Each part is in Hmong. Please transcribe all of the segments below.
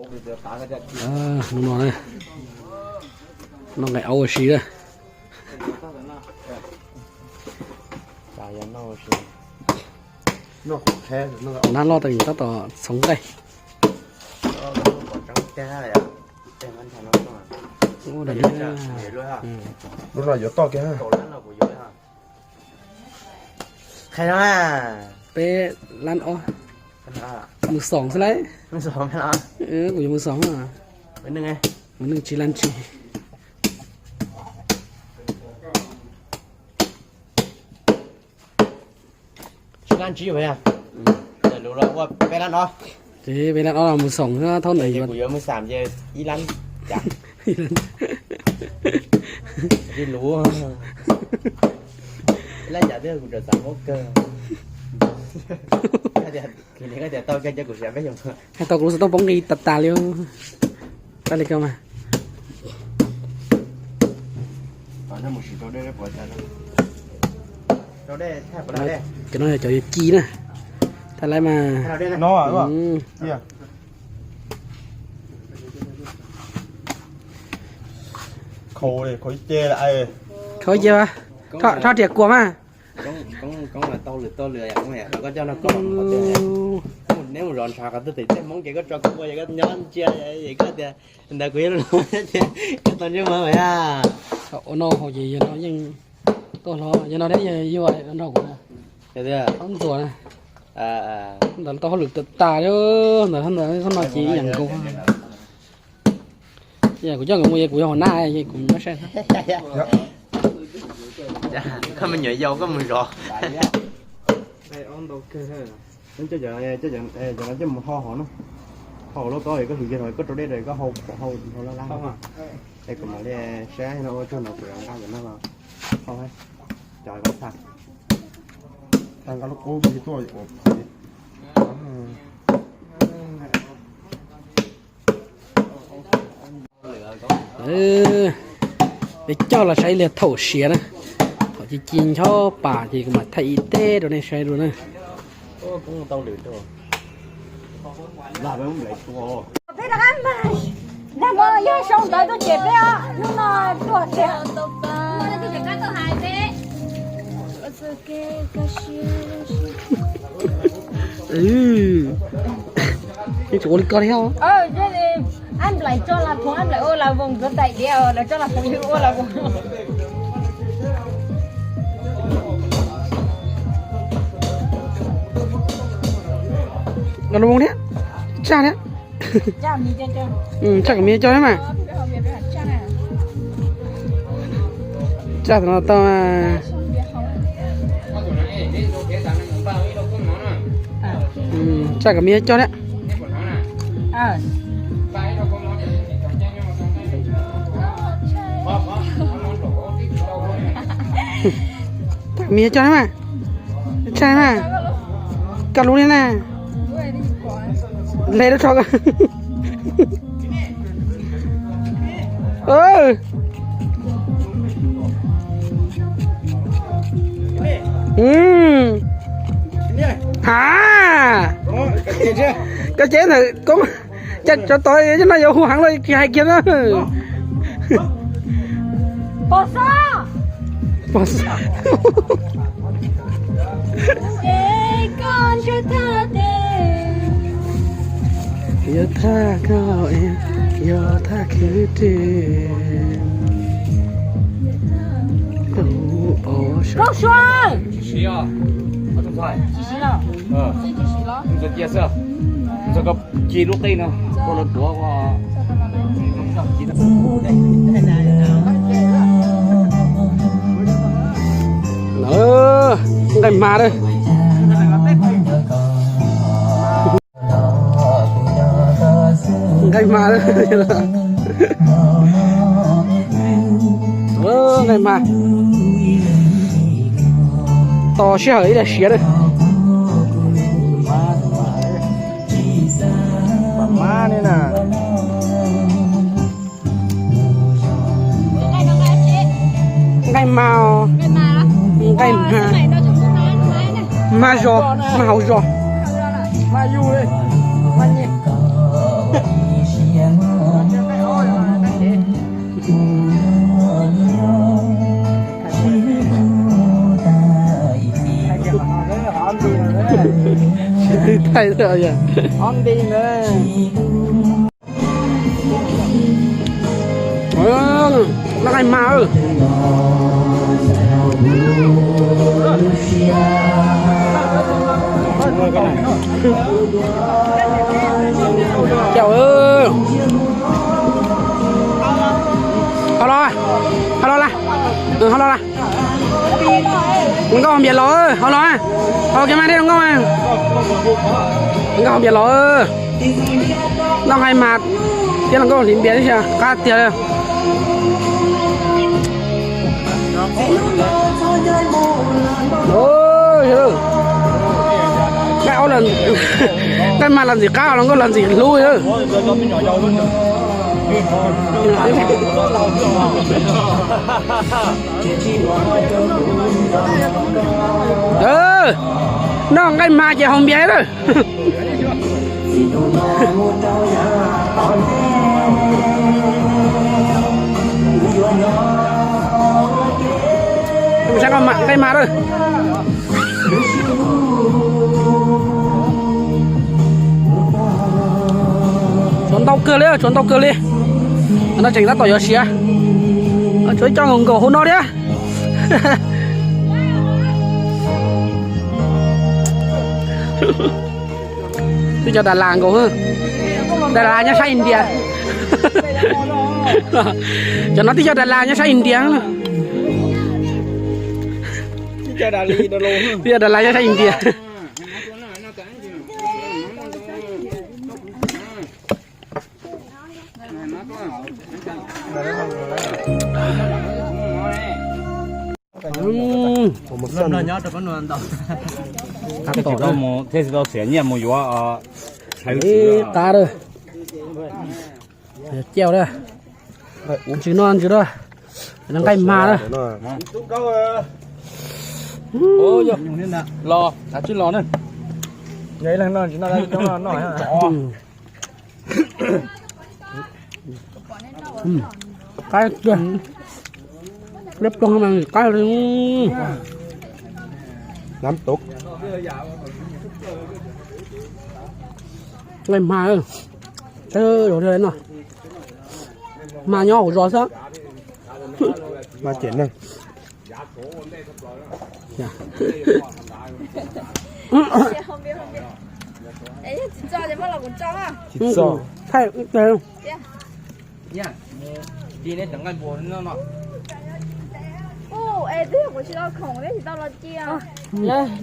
Hnub no na, noj nqaij aub ua si na. Nab loj tas tab tom txhoov nqaij. Lub no yuav toj kiag. Qhia no, peb lab ob, mus xoom xwb lauj. Kuv yuav mus xoom, mus neej tsis lab tsis. Tsis lab tsis, peb lab ob, ces peb lab ob mus xoom thaub ntawd kuv yuav mus xam ces ib lab cas. Ib lub lab cas twb kuv tseem xav muab kawg. Hais tau kuv xov tooj poob nqi tas tas li. Ua li ko mas. Cov no yog cov yuav ci na. Thaj laib mas. Khaub ib ce, rho riam kuam mas. Neb mus zov ntshav qhov twg tej Hmoob ces koj tso kuv ua, koj nyob ntsia, koj tias ntawd kuv yuav, koj tau ntsej muag mas. Ua no ces yog no yeej tuaj hlo, yog no thiab yog yuag nrog kuv na. Thaub ntxuas na. Ntawd tau hauj lwm tas tas li, ntawd no ces ib yam nkaus. Kuv coj nkawd mus es kuv yog hauv nab es kuv nyob saib. Koj me nyuam yaus koj mus zov. Cov no coj mus ho hauv no, ho hauv lub tob koj hlwv kiag rau, koj rau dej rau koj hau, hau laj laj. Es kuv mam li saib no ua tsaug no kuv nqa cov no ho, cov ko tha, nqa lub qub tuaj. Peb coj los saib ib li thaum siav na, thaum ci ci nchob pas ces kuv mam thaij ib teg rau nej saib dua na. Peb rov qab mas, nag hmo yog sau ntawv tuaj cem peb os, hnub no tuaj tiag. Yeej tsis ua li ko thiab. Ab Nplaim tso las phoov, Ab Nplaim ua las voos, nkawd daim diav lawv tso las phoov, yus ua las voos. Las voos thiab, tsaj thiab. Tsaj kom me coj thiab mas. Tsaj no tau. Tsaj kom me coj thiab. Tsaj kom me coj thiab mas. Tsaj mas. Koj lub thiab na. Hle lub tso. Ha, koj ces ntawm koob, cov tod no yuav hu heev los tsis hais kiag na. Pos xob. Pos xob. Yuav thaj koj, yuav thaj khwv rwg. Koj Suav. Nqaij mas, nqaij mas, nqaij mas. Tos sij hawm ib pliag siav na. Nqaij mas, nqaij mas, mas zos, mas hauv zos. Noj nqaij hma. Ho los, ho los, ho los. Nkauj Npias los, ho los, ho kev mas thiab nkauj. Nkauj Npias los, noj nqaij hma thiab los nkauj hliv npias tib si qab tiag li. Nqaij hma los ntxim qab, los nkauj los ntxim hlub. Noj nqaij hma ces haus npias lawm. Saib nqaij hma lawm. Tshuav ntau kawg li, tshuav ntau kawg li. No tseem tab tom yuav siav. Tshuav ib co nkaus nkaus hauv no thiab. Twb cov Das Las nkaus, Das Las nyob sab India. Cov no twb cov Das Las nyob sab India. Twb cov Das Las nyob sab India. Thiaj tsis tau mus, thiaj tsis tau xiam nyiaj mus yuav qab. Cauj, ntsws no ntsws no, nqaij hma na. Los, los na. Qab tiag. Liab ploog mas qab li. Nqaij hma, no, hma nyob hauv zos xwb. Thaij ib teg.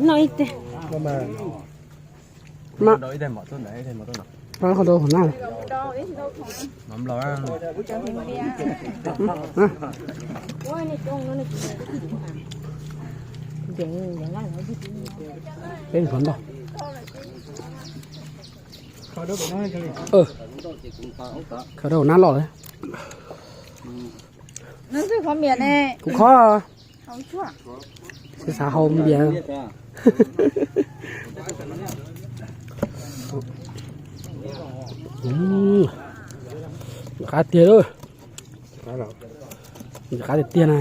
Noj ib teg. Qhov rau hauv na. Peb qhov ntau. Khaws rau nab los. Kuv qhov. Xav hau npias. Qab tiag lauj. Qab tiag tiag na.